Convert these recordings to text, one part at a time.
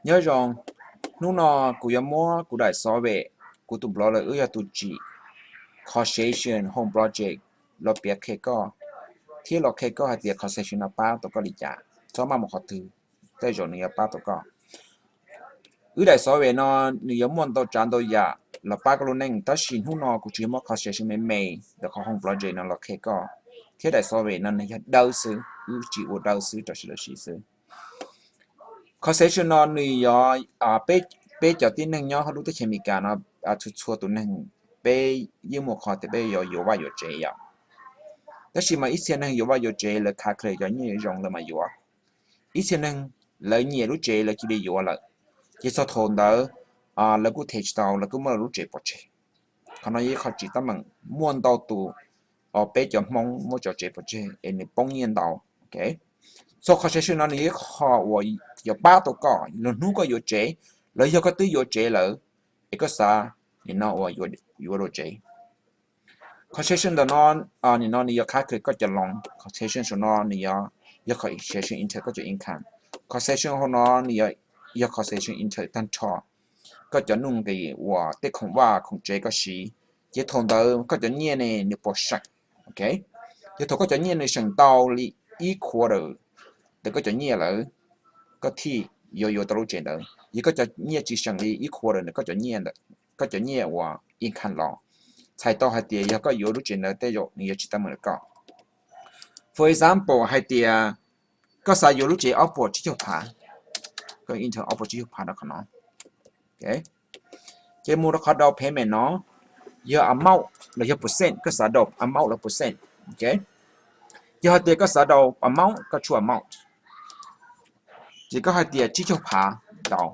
Nyob zoo, hnub no kuv yuav muab kuv daim xov vem, kuv tus blog lawm wb yog tus tsim Constellation Home Project los piav qhia koj, thiab los qhia koj hais tias Constellation no pab tau koj li cas, txhob maj mus qhov twg, tej zaum nws yuav pab tau koj. Wb daim xov vem no nws yuav muaj ntau tsav ntau yam los pab koj lub neej, tab sis hnub no kuv tsis muab Constellation me me ntawm qhov Home Project no los qhia koj, thiab daim xov vem no nws yog dawb xwb, wb tsis ua dawb xwb rau sawv daws siv xwb. Constellation no nws yog peb cov tib neeg nyob hauv lub teb chaws Amelikas no, txhua txhua tus neeg peb yeej muaj qhov tias peb yuav yuav vaj yuav tsev yom. Tab sis mas ib txhia neeg yuav vaj yuav tsev lawv khav kheev cov nyiaj zoo lawv mas yuav. Ib txhia neeg lawv nyiam lub tsev lawv cia li yuav lawm, ces txog thaum ntawd lawv kuj them tsis tau, lawv kuj muab lawv lub tsev pov tseg. Qhov no yog ib qho tsis teeb meem, muaj ntau tus, peb cov Hmoob muab cov tsev pov tseg es nws poob nyiaj ntau. Txog Constellation no nws yog ib qho uas yuav pab tau koj, lwm hnub koj yuav tsev, los yog koj twb yuav tsev lawm, es koj xav nim no uas yuav dua tsev. Constellation ntawm no, nim no nws yuav khav kheev koj cov loan. Constellation saum no nws yog Constellation into koj cov income. Constellation hauv no nws yog Constellation into tag nrho koj cov nuj nqis uas tej khoom vaj khoom tsev koj siv, ces thaum ntawd koj cov nyiaj ne nws puas seem. Ces thaum koj cov nyiaj nws seem tau li ib quarter ntawm koj cov nyiaj lawm, koj thiaj yuav yuav tau lub tsev ntawd. Yog koj cov nyiaj tsis seem li ib quarter ntawm koj cov nyiaj uas income los, txhais tau hais tias yog koj yuav lub tsev ntawd tej zaum nws yuav tsis teeb meem rau koj. For example hais tias koj xav yuav lub tsev ob puas tsib caug phav, koj enter ob puas tsib caug phav rau qhov no. Ces mus rau qhov down payment no, yog amount los yog percent, koj xav down amount los percent. Yog hais tias koj xav down amount, koj tshuab amount, ces koj hais tias tsib caug phav down.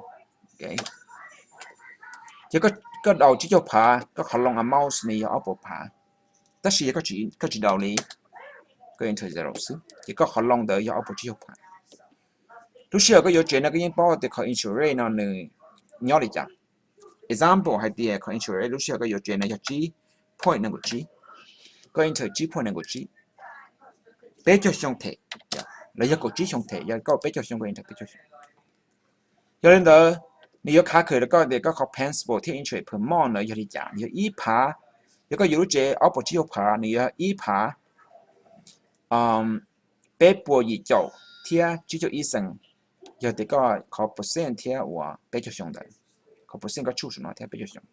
Ces koj down tsib caug phav, koj qhov loan amount ne yog ob puas phav, tab sis yog koj tsis down li, koj enter zero xwb, ces koj qhov loan ntawd yog ob puas tsib caug phav. Lub sij hawm koj yuav tsev no koj yeej paub tias qhov interest rate no nws nyob li cas. Example hais tias qhov interest rate lub sij hawm koj yuav tsev no yog tsib point nees nkaum tsib, koj enter tsib point nees nkaum tsib, peb caug xyoo them, los yog kaum tsib xyoo them, yog koj peb caug xyoo koj enter peb caug xyoo. Yog li ntawd, nws yuav khav kheev rau koj tias koj qhov principal thiab interest per month ntawd yog li cas, yog ib phav, yog koj yuav lub tsev ob puas tsib caug phav nws yog ib phav peb puas yim caum thiab tsib caug ib xees, yog tias koj qhov percent thiab uas peb caug xyoo ntawd, qhov percent koj tshuaj saum no thiab peb caug xyoo.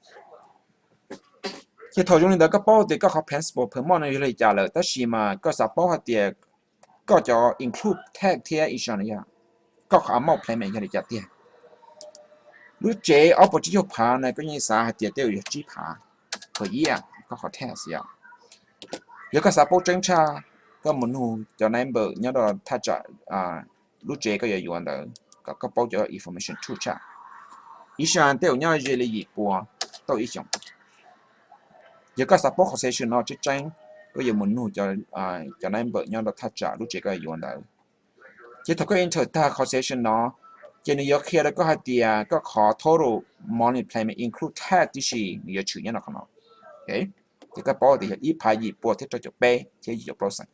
Ces thaum zoo li ntawd koj paub tias koj qhov principal per month no yog li cas lawm, tab sis mas koj xav paub hais tias koj cov include tax thiab insurance no yog, koj qhov amount payment yog li cas tiag. Lub tsev ob puas tsib caug phav na koj yeej xav hais tias tej zaum yog tsib phav per year koj qhov tax yom. Yog koj xav paub tseeb tshaj, koj mus nug cov number nyob rau thaj tsam lub tsev koj yuav yuav ntawd kom koj paub cov information tshuaj tshaj. Insurance tej zaum nyob ze li yim pua tauj ib xyoos. Yog koj xav paub concession no tseeb tseeb, koj yuav mus nug cov number nyob rau thaj tsam lub tsev koj yuav yuav ntawd. Ces thaum koj enter tag concession no, ces nws yuav qhia rau koj hais tias koj qhov total monthly payment include tax tib si nws yuav tshwm nyob no qhov no. Ces koj paub tias yog ib phav yim pua thiab rau caum peb thiab yim caum plaub xees.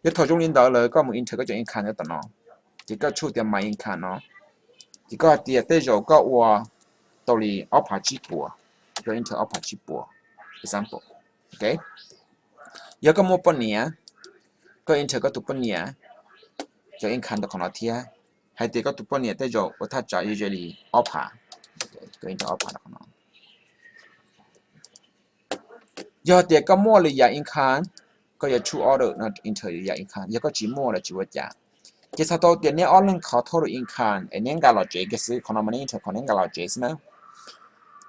Yog thaum zoo li ntawd lawm koj mus enter koj cov income nyob tom no, ces koj tshuaj tias my income no, ces koj hais tias tej zaum koj ua tau li ob phav tsib puas, koj enter ob phav tsib puas, example. Yog koj muaj poj niam, koj enter koj tus poj niam cov income ntawm qhov no thiab, hais tias koj tus poj niam tej zaum ua thaj tsam ze li ob phav, koj enter ob phav no. Yog tias koj muaj lwm yam income, koj yuav tshuaj order no enter lwm yam income, yog koj tsis muaj los tsis ua cas. Ces txhais tau tias neb ob leeg qhov total income es neb nqa los tsev kiag xwb, qhov no mas neb enter qhov neb nqa los tsev xwb na.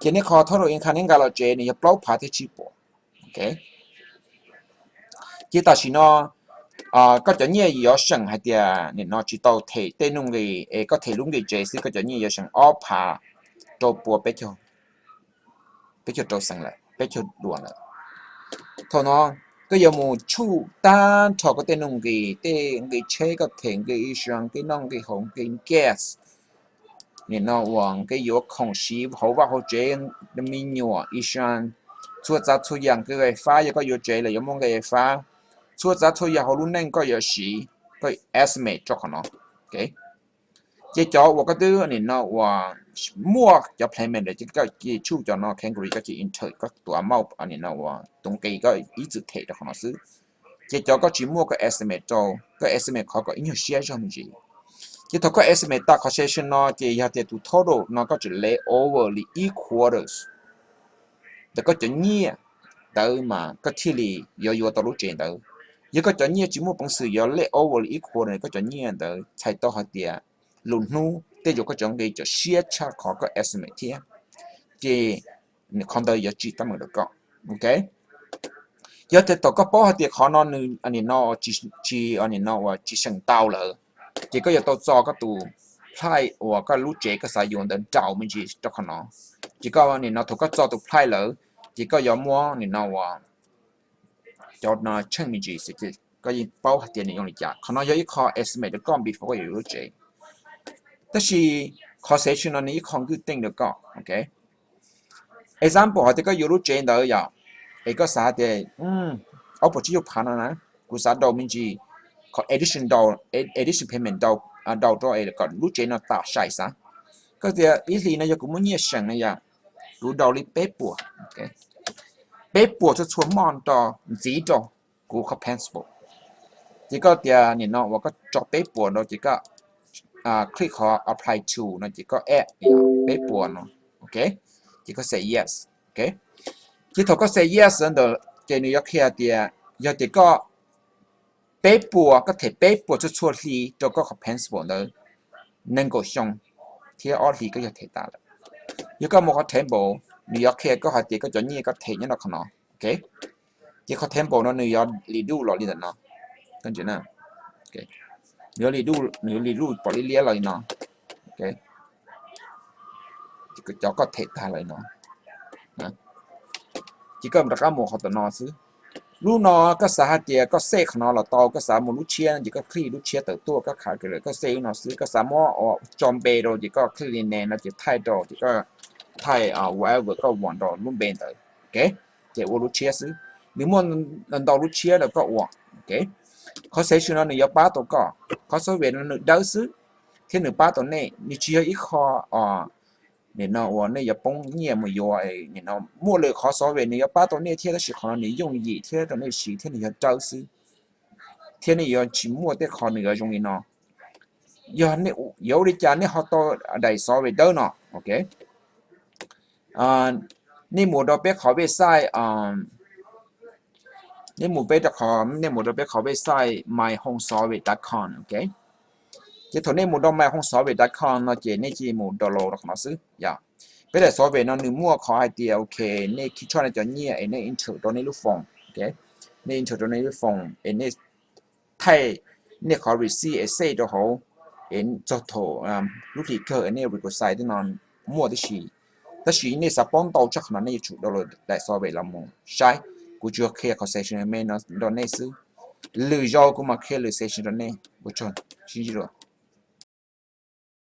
Ces neb qhov total income neb nqa los tsev nws yog plaub phav thiab tsib puas. Ces tam sim no koj cov nyiaj yuav seem hais tias nim no tsis tau them tej nuj nqis es koj them lub nqis tsev xwb koj cov nyiaj yuav seem ob phav rau pua peb caug rau xees lawm, peb caug duas lawm. Thaum no koj yuav mus tshuaj tag nrho koj tej nuj nqis, tej nqis tsheb koj them, nqis insurance, nqis noj nqis haus, nqis gas, nim no uas nqis yuav khoom siv hauv vaj hauv tsev, me nyuam, insurance, txhua tsav txhua yam, nqis wi fab, yog koj yuav tsev lawm yuav muaj nqis wi fab, txhua tsav txhua yam hauv lub neej koj yuav siv, koj estimate rau qhov no. Ces cov uas koj twb nim no uas muaj cov payment lawm ces koj cia li tshuj cov no category, koj cia li enter koj tus amount nim no uas tus nqi koj ib txwm them rau qhov no xwb. Ces cov koj tsis muaj koj estimate rau, koj estimate qhov kom ib nyuag siab zog me ntsis. Ces thaum koj estimate tas qhov session no ces yog tias tus total no koj tseem left over li ib quarters ntawm koj cov nyiaj ntawd mas koj thiaj li yuav yuav tau lub tsev ntawd. Yog koj cov nyiaj tsis muaj peev xwm yuav left over li ib quarter ntawm koj cov nyiaj ntawd, txhais tau hais tias lwm hnub tej zaum koj cov nqi tseem siab tshaj qhov koj estimate thiab, ces qhov ntawd yuav tsim teeb meem rau koj. Ok, yog tias thaum koj paub hais tias qhov no nws nim no tsis, nim no uas tsis seem tau lawm, ces koj yuav tau txo koj tus price uas koj lub tsev koj xav yuav ntawd nraus me ntsis rau qhov no. Ces koj nim no thaum koj txo tus price lawm, ces koj yuav muab nim no uas cov no tsheej me ntsis, koj yeej paub hais tias nws zoo li cas. Qhov no yog ib qho estimate rau koj before koj yuav yuav lub tsev. Tab sis qhov session no nws ib qho good thing rau koj. Ok, example hais tias koj yuav lub tsev ntawd yom, es koj xav hais tias ob puas tsib caug phav no na, kuv xav daus me ntsis, qhov addition daus, addition payment daus, daus rau es kom lub tsev no tam sai xav. Koj tias ib hlis no yog kuv muaj nyiaj seem no yom, kuv daus li peb puas, peb puas txhua txhua month rau, ntxiv rau kuv qhov principal. Ces koj tias nim no uas koj tso peb puas rau ces koj click qhov apply to no ces koj add peb puas no. Ok, ces koj say yes. Ok, ces thaum koj say yes ntawd ces nws yuav qhia tias yog tias koj peb puas, koj them peb puas txhua txhua hli rau koj qhov principal ntawd nees nkaum xyoo thiab ob hlis koj yog them tas lawm. Yog koj mus qhov table, nws yuav qhia koj hais tias koj cov nyiaj koj them nyob rau qhov no. Ok, ces qhov table no nws yuav reduce los li ntawm no. Nws yuav reduce, nws yuav reduce pom liab liab los li no. Cov koj them tag lawm no, ces koj rov qab mus qhov tom no xwb. Lub no koj xav hais tias koj set qhov no los tau, koj xav mus lub tshiab no ces koj click lub tshiab tawm tuaj, koj khav kiag lawm, koj set lub no xwb. Koj xav muab tso npe rau ces koj click li ne no ces thaij rau, ces koj thaij whatever koj want rau lub npe ntawd. Ok, ces ua lub tshiab xwb. Nws muaj ntau lub tshiab rau koj ua. Ok, qhov session no nws yuav pab tau koj. Qhov software no nws dawb xwb thiab nws pab tau nej, nws tsis yog ib qho nim no uas nej yuav poob nyiaj mus yuav. Nim no muaj lwm qhov software nws yuav pab tau nej thiab, tab sis qhov no nws yooj yim thiab rau nej siv thiab nws yog dawb xwb, thiab nej yuav tsis muaj tej qho nws yuav zoo li no. Yog yuav ua li cas nej ho tau daim software dawb no? Ok, nej mus rau peb qhov website, nej mus peb rau qhov, nej mus rau peb qhov website my home software dot com. Ok, ces thaum nej mus rau my home software dot com no ces nej cia li mus download rau qhov no xwb yom. Peb daim software no nws muaj qhov hais tias ok, nej keep track nej cov nyiaj es nej enter rau nej lub phone. Ok, nej enter rau nej lub phone es nej thaij nej qhov receipt es save rau hauv, es txog thaum lub hlis kawg es nej reconcile tej no muaj tib si. Tab sis nej xav paub ntau tshaj qhov no nej yuav tsum download daim software los mus saib. Kuv tsuas qhia qhov session me no rau nej xwb, lwm zaus kuv mam qhia lwm session rau nej. Ua tsaug, sib ntsib dua.